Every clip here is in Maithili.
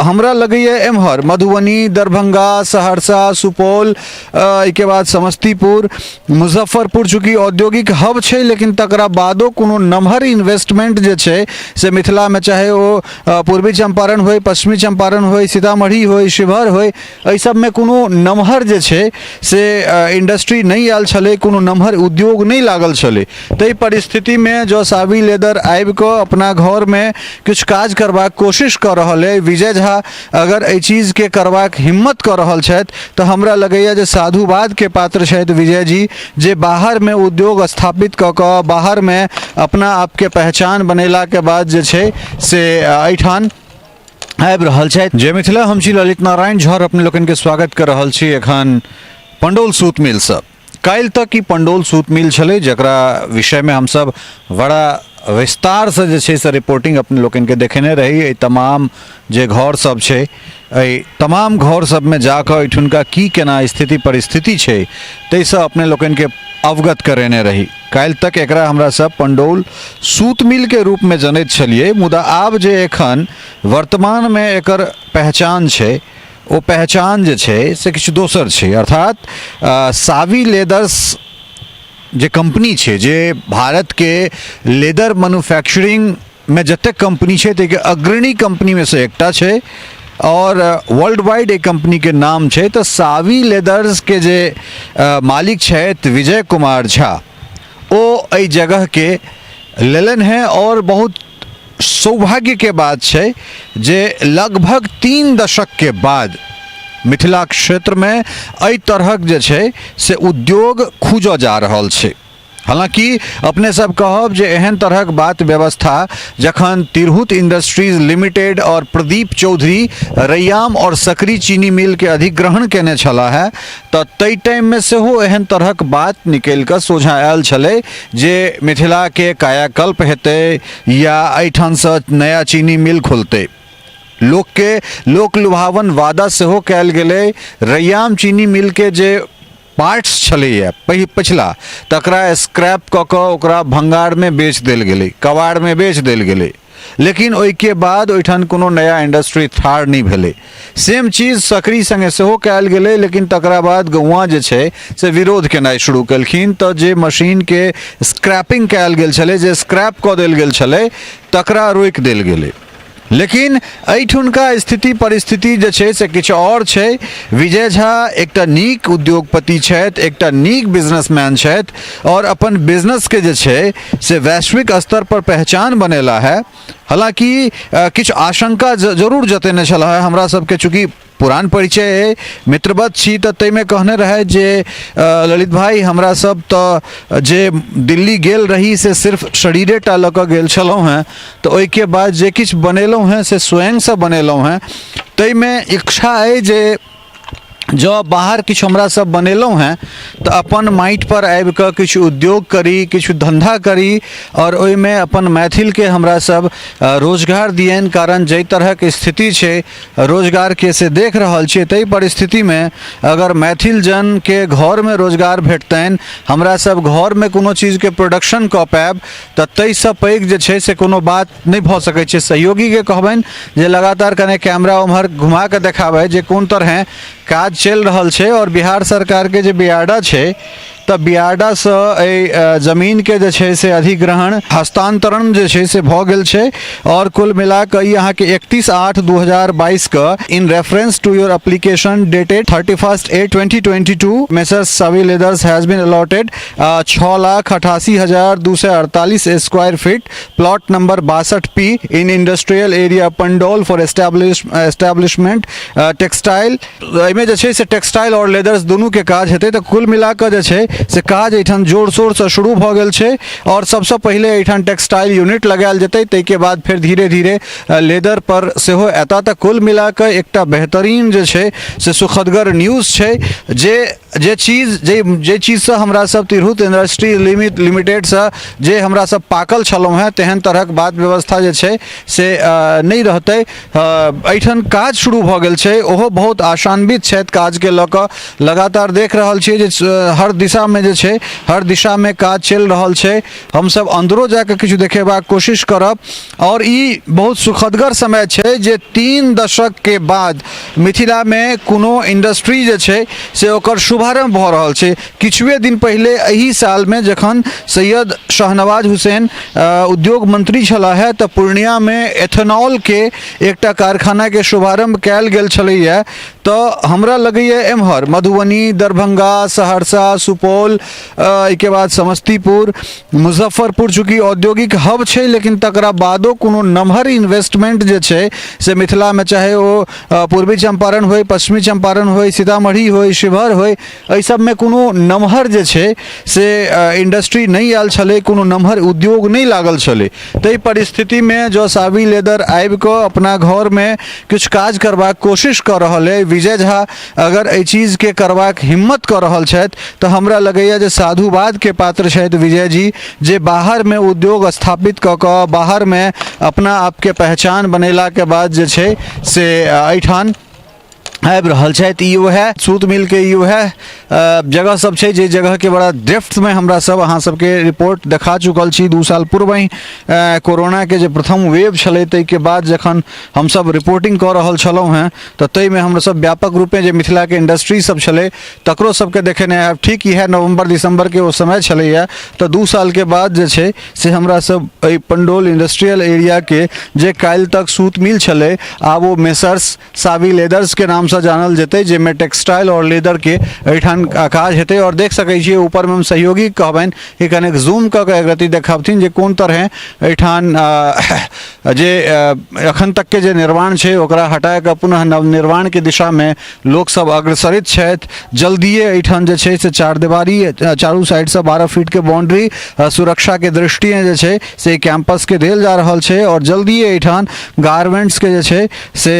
हमरा लगैए एम्हर मधुबनी, दरभंगा, सहरसा, सुपौल, एहिके बाद समस्तीपुर, मुजफ्फरपुर चूँकि औद्योगिक हब छै, लेकिन तकरा बादो कोनो नमहर इन्वेस्टमेंट जे छै से मिथिलामे, चाहे ओ पूर्वी चम्पारण होइ, पश्चिमी चम्पारण होइ, सीतामढ़ी होइ, शिवहर होइ, एहि सबमे कोनो नमहर जे छै से इंडस्ट्री नहि आयल छलै, कोनो नमहर उद्योग नहि लागल छलै। ताहि परिस्थितिमे जँ सावी लेदर आबि कऽ अपना घरमे किछु काज करबाक कोशिश कऽ रहल अइ, विजय झा अगर एहि चीजके करबाक हिम्मत कऽ रहल छथि, तऽ हमरा लगैए जे साधुवादके पात्र छथि विजय जी, जे बाहरमे उद्योग स्थापित कऽ कऽ बाहरमे अपना आपके पहचान बनेलाके बाद जे छै से एहिठाम आबि रहल छथि। जय मिथिला, हम छी ललित नारायण झा, अपने लोकनिके स्वागत कऽ रहल छी एखन पंडौल सूत मिलसँ। काल्हि तक ई पंडौल सूत मिल छलै, जकरा विषयमे हमसभ बड़ा विस्तारसँ जे छै से रिपोर्टिंग अपने लोकनिके देखेने रही। एहि तमाम जे घर सब छै, एहि तमाम घर सबमे जाकऽ एहिठुनका की केना स्थिति परिस्थिति छै, ताहिसँ अपने लोकनिके अवगत करेने रही। काल्हि तक एकरा हमरा सब पंडौल सूत मिलके रूपमे जनैत छलियै, मुदा आब जे एखन वर्तमानमे एकर पहचान छै, ओ पहचान जे छै से किछु दोसर छै। अर्थात सावी लेदर्स जे कम्पनी छै, जे भारतके लेदर मैन्युफैक्चरिंगमे जतेक कम्पनी छै ताहिके अग्रणी कम्पनीमे से एकटा छै आओर वर्ल्ड वाइड एहि कम्पनीके नाम छै, तऽ सावी लेदर्सके जे मालिक छथि विजय कुमार झा, ओ एहि जगहके लेलनि हेँ। आओर बहुत सौभाग्यके बात छै जे लगभग 3 दशकके बाद मिथिला क्षेत्रमे एहि तरहक जे छै से उद्योग खुजऽ जा रहल छै। हालाँकि अपने सब कहब जे एहन तरहक बात व्यवस्था जखन तिरहुत इंडस्ट्रीज लिमिटेड और प्रदीप चौधरी रैयाम और सकरी चीनी मिल के अधिग्रहण केने छलाह है, तऽ ताहि टाइममे सेहो एहन तरहक बात निकलि कऽ सोझाँ आयल छलै जे मिथिलाके कायाकल्प हेतै या एहिठामसँ नया चीनी मिल खुलतै। लोकके लोक लुभावन वादा सेहो कयल गेलै। रैयाम चीनी मिलके जे पार्ट्स छलैए पछिला, तकरा स्क्रैप कऽ कऽ ओकरा भंगारमे बेच देल गेलै, कबाड़मे बेच देल गेलै, लेकिन ओहिके बाद ओहिठाम कोनो नया इंडस्ट्री ठाढ़ नहि भेलै। सेम चीज सकरी सङ्गे सेहो कयल गेलै, लेकिन तकरा बाद गौआँ जे छै से विरोध केनाइ शुरू केलखिन, तऽ जे मशीनके स्क्रैपिंग कयल गेल छलै, जे स्क्रैप कऽ देल गेल छलै, तकरा रोकि देल गेलै। लेकिन एहिठुनका स्थिति परिस्थिति जे छै से किछु आओर छै। विजय झा एकटा नीक उद्योगपति छथि, एकटा नीक बिजनेसमैन छथि आओर अपन बिजनेसके जे छै से वैश्विक स्तर पर पहचान बनेला है। हालाँकि किछु आशंका जरूर जतेने छलाह हमरा सबके, चूँकि पुरान परिचय अइ, मित्रवत छी, तऽ ताहिमे कहने रहथि जे ललित भाइ, हमरा सब तऽ जे दिल्ली गेल रही से सिर्फ शरीरे टा लऽ कऽ गेल छलहुँ हेँ, तऽ ओहिके बाद जे किछु बनेलहुँ हेँ से स्वयंसँ बनेलहुँ हेँ। ताहिमे इच्छा अइ जे जँ बाहर किछु हमरा सब बनेलहुँ हेँ तऽ अपन माटिपर आबिकऽ किछु उद्योग करी, किछु धन्धा करी आओर ओहिमे अपन मैथिलके हमरा सब रोजगार दियनि। कारण जाहि तरहक स्थिति छै रोजगारके से देख रहल छियै, ताहि परिस्थितिमे अगर मैथिल जनके घरमे रोजगार भेटतनि, हमरा सब घरमे कोनो चीजके प्रोडक्शन कऽ पायब, तऽ ताहिसँ पैघ जे छै से कोनो बात नहि भऽ सकै छै। सहयोगीके कहबनि जे लगातार कने कैमरा ओम्हर घुमा कऽ देखाबै जे कोन तरहेँ काज चलि रहल छै। आओर बिहार सरकारके जे बियाडा छै, तऽ बियाडासँ एहि जमीनके जे छै से अधिग्रहण हस्तान्तरण जे छै से भऽ गेल छै। आओर कुल मिला कऽ ई अहाँके 31/8/2022 के in reference to your application dated 31/8/2022, Messrs Savi Leathers has been allotted 6,88,248 square feet, plot number 62 P in industrial area Pandaul for establishment textile। एहिमे जे छै से टेक्सटाइल आओर लेदर्स दुनूके काज हेतै। तऽ कुल मिला कऽ जे छै से काज एहिठाम जोर शोरसँ शुरू भऽ गेल छै आओर सबसँ पहिले एहिठाम टेक्सटाइल यूनिट लगायल जेतै, ताहिके बाद फेर धीरे धीरे लेदर पर सेहो एता। तऽ कुल मिला कऽ एकटा बेहतरीन जे छै से सुखदगर न्यूज छै जे जे चीज जे जे चीजसँ हमरा सब तिरहुत इंडस्ट्री लिमिटेडसँ जे हमरा सब पाकल छलहुँ हेँ, तेहन तरहक बात व्यवस्था जे छै से नहि रहतै। एहिठाम काज शुरू भऽ गेल छै, ओहो बहुत आशान्वित छथि काजके लऽ कऽ। लगातार देख रहल छियै जे हर दिशा दिशामे जे छै हर दिशामे काज चलि रहल छै। हमसभ अन्दरो जाकऽ किछु देखेबाक कोशिश करब। आओर ई बहुत सुखदगर समय छै जे 3 दशकके बाद मिथिलामे कोनो इंडस्ट्री जे छै से ओकर शुभारम्भ भऽ रहल छै। किछुए दिन पहिले एहि सालमे जखन सैयद शाहनवाज हुसैन उद्योग मंत्री छलाह है, तऽ पूर्णियामे एथेनॉलके एकटा कारखानाके शुभारम्भ कयल गेल छलैए। तऽ हमरा लगैए एम्हर मधुबनी, दरभंगा, सहरसा, सुपौल, एहिके बाद समस्तीपुर, मुजफ्फरपुर चूँकि औद्योगिक हब छै, लेकिन तकरा बादो कोनो नमहर इन्वेस्टमेंट जे छै से मिथिलामे, चाहे ओ पूर्वी चंपारण होइ, पश्चिमी चंपारण होइ, सीतामढ़ी होइ, शिवहर होइ, एहि सबमे कोनो नमहर जे छै से इंडस्ट्री नहि आयल छलै, कोनो नमहर उद्योग नहि लागल छलै। ताहि परिस्थितिमे जँ सावी लेदर आबि कऽ अपना घरमे किछु काज करबाक कोशिश कऽ रहल अइ, विजय झा अगर एहि चीजके करबाक हिम्मत कऽ रहल छथि, तऽ हमरा लगैए जे साधुवादके पात्र छथि विजय जी, जे बाहरमे उद्योग स्थापित कऽ कऽ बाहरमे अपना आपके पहचान बनेलाके बाद जे छै से एहिठाम आबि रहल छथि। ई वएह सूत मिलके ई वएह जगह सब छै जे जगहके बड़ा डेप्थमे हमरा सब अहाँ सबके रिपोर्ट देखा चुकल छी। 2 साल पूर्व ही कोरोनाके जे प्रथम वेव छलै ताहिके बाद जखन हमसब रिपोर्टिंग कऽ रहल छलहुँ हेँ तऽ ताहिमे हमरा सब व्यापक रूपे जे मिथिलाके इंडस्ट्री सब छलै तकरो सबके देखेने आयब। ठीक इएह नवम्बर दिसम्बरके ओ समय छलैए। तऽ 2 सालके बाद जे छै से हमरा सब एहि पंडौल इंडस्ट्रियल एरियाके जे काल्हि तक सूत मिल छलै आब ओ मेसर्स सावी लेदर्सके नामसँ जानल जेतै, जाहिमे टेक्सटाइल आओर लेदरके एहिठाम काज हेतै। आओर देख सकै छियै ऊपरमे हम सहयोगी कहबनि कि कनेक जूम कऽ कऽ एक रत्ती देखबथिन जे कोन तरहे एहिठाम जे एखन तकके जे निर्माण छै ओकरा हटा कऽ पुनः नवनिर्माणके दिशामे लोकसब अग्रसरित छथि। जल्दिए एहिठाम जे छै से चार देवारी चारू साइडसँ 12 फीटके बाउंड्री सुरक्षाके दृष्टिए जे छै से कैंपसके देल जा रहल छै। आओर जल्दिए एहिठाम गारमेंट्सके जे छै से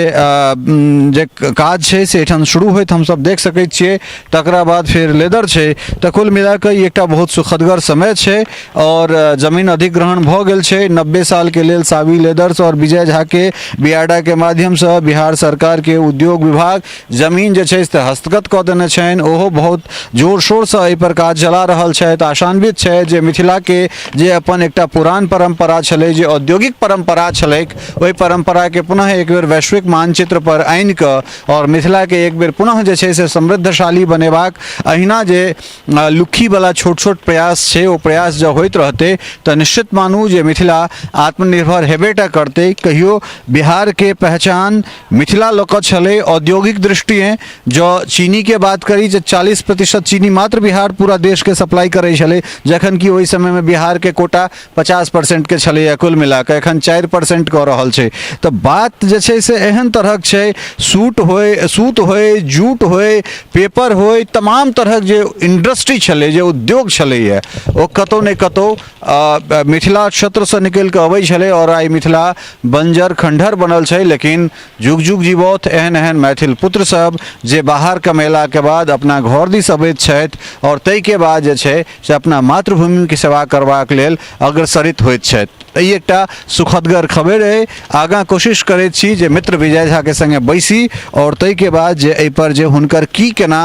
जे काज छै से एहिठाम शुरू होइत हमसब देख सकै छियै। तकरा बाद फेर लेदर छै। तऽ कुल मिलाकऽ ई एकटा बहुत सुखदगर समय छै आओर जमीन अधिग्रहण भऽ गेल छै 90 सालके लेल सावी लेदर्स आओर विजय झाके बियाडाके माध्यमसँ बिहार सरकारके उद्योग विभाग जमीन जे छै से हस्तगत कऽ देने छनि। ओहो बहुत जोर शोरसँ एहिपर काज चला रहल छथि। आशान्वित छथि जे मिथिलाके जे अपन एकटा पुरान परम्परा छलै, जे औद्योगिक परम्परा छलैक, ओहि परम्पराके पुनः एक बेर वैश्विक मानचित्र पर आनि कऽ आओर मिथिलाके एक बेर पुनः जे छै से समृद्धशाली बनेबाक अहिना जे लुक्खीवला छोट छोट प्रयास छै ओ प्रयास जँ होइत रहतै तऽ निश्चित मानू जे मिथिला आत्मनिर्भर हेबेटा करतै। कहियो बिहारके पहचान मिथिला लऽ कऽ छलै औद्योगिक दृष्टिए। जँ चीनीके बात करी जे 40% चीनी मात्र बिहार पूरा देशके सप्लाई करै छलै, जखन कि ओहि समयमे बिहारके कोटा 50%के छलैए, कुल मिलाकऽ एखन 4% कऽ रहल छै। तऽ बात जे छै से एहन तरहक छै, सूट होइ, सूत होइ, जूट होइ, पेपर होइ, तमाम तरहक जे इंडस्ट्री छलै, जे उद्योग छलैए ओ कतहु ने कतहु मिथिला क्षेत्रसँ निकलि कऽ अबै छलै आओर आइ मिथिला बञ्जर खण्डहर बनल छै। लेकिन जुग जुग जीबौथ एहन एहन मैथिल पुत्र सब जे बाहर कमेलाके बाद अपना घर दिस अबैत छथि आओर ताहिके बाद जे छै से अपना मातृभूमिके सेवा करबाक लेल अग्रसरित होइत छथि। ई एकटा सुखदगर खबरि अइ। आगाँ कोशिश करैत छी जे मित्र विजय झाके सङ्गे बैसी आओर ताहिके बाद जे एहिपर जे हुनकर की केना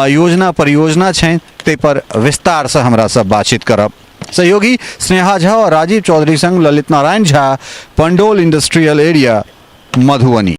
योजना परियोजना छनि ताहिपर विस्तारसँ हमरा सब बातचीत करब। सहयोगी स्नेहा झा और राजीव चौधरी संग ललित नारायण झा, पंडौल इंडस्ट्रियल एरिया, मधुबनी।